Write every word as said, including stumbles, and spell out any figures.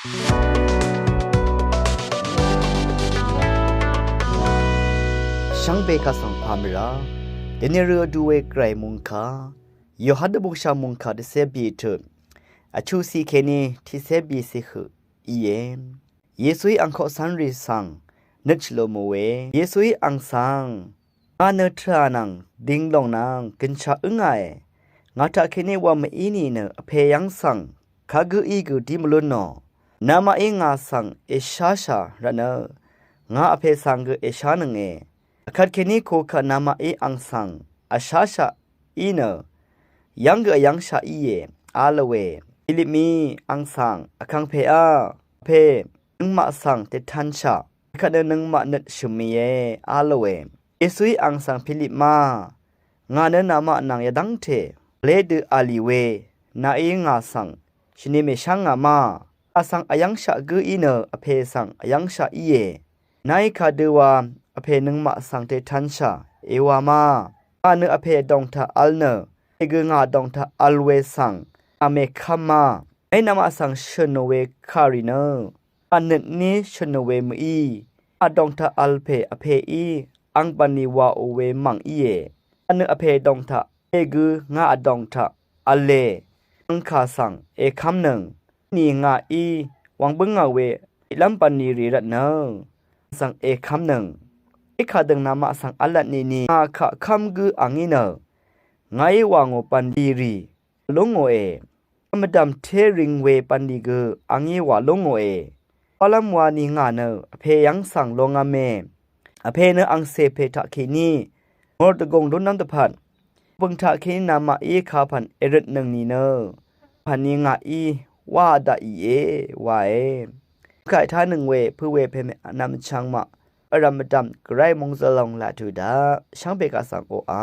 Shvngbe kaq svng pà mvrá dvnirø vdu we Gvray mungkà, Yohan dvbùngshà mungkà dvcé bì tø vchuqcì kèní tiqcé bìcì høq íe. Yesuí ang koqcv́nrì svng nøt shvlò mò we. Yesuí ang svng, ngà nø tvrà nvng ding lòng nvng gønshaq ǿngàe. Ngà taqkèní wa mv-í nìnø Vpè yv́ng svng kagǿ í gø dí mvlún nò. Namaqí ngà svng èsháshà rvtnø ngà Vpè svng gø èshánønge. Vkvt kèní kokaq namaqí ang svng vsháshaq í nø yv́ng gø vyv́ngshaq íe, a lòe. Pilipmí ang svng, Vkàngpèá, Vpè nøngmaq svng dètanshà, kvt nø nøngmaq nøt shø̀mìe, a lòe. Yesuí ang svng, Pilip ma, ngà nø namaq nvng yvdv́ngte vlé dø v̀l ì we, nàí ngà svng shvni mèshv́ngà ma? Ngà svng vyv́ngshaq gǿ í nø Vpè svng vyv́ngshaq íe. Nàí kadø wa Vpè nøngmaq svng dètanshà èwa ma? Ngà nø Vpè vdòng taq vl nø, Vpè gø ngà vdòng taq vl we svng ngà mèkv́m ma? Nàí namaq svng shø̀nò we kàrì nø ngà nøt ní shø̀nò we mø̀í, ngà vdòng taq vl pè Vpèí ang bv̀nlì wàò we mv̀ng íe. Ngà nø Vpè vdòng taq, Vpè gø ngà vdòng taq v̄le. Angkà svng èkv́mnøng. Nì ngàí wvng bǿngà we tiqlv́m bv̀nlì rì rvtnø svng èkv́mnøng. Èkàdø̀ng namaq svng v̄l lvtnìni ngà kaq kv́m gǿ angí nø, ngàí wà ngò bv̀nlì rì lú ngòe. Mvdv̀m té ring we bv̀nlì gø angí wà lú ngòe. Wálv́m wani ngà nø Vpè yv́ng svng longv̄me. Vpè nø angcè pè taqkèní ngòr dvgùng lúnlv́m dvpvt, bø̀ng taqkèní namaqí kapv̀n èrøtnøng nìnø, pv̀nni ngàí wá daqìe, wae. Kàì tánøng we pø̄ we pè mè vnvm vchvng maq vrv̀m mvdv̀m Gvray mòngzø̀l lòng laq tø̀ daq shvngbe kaq svng oqà.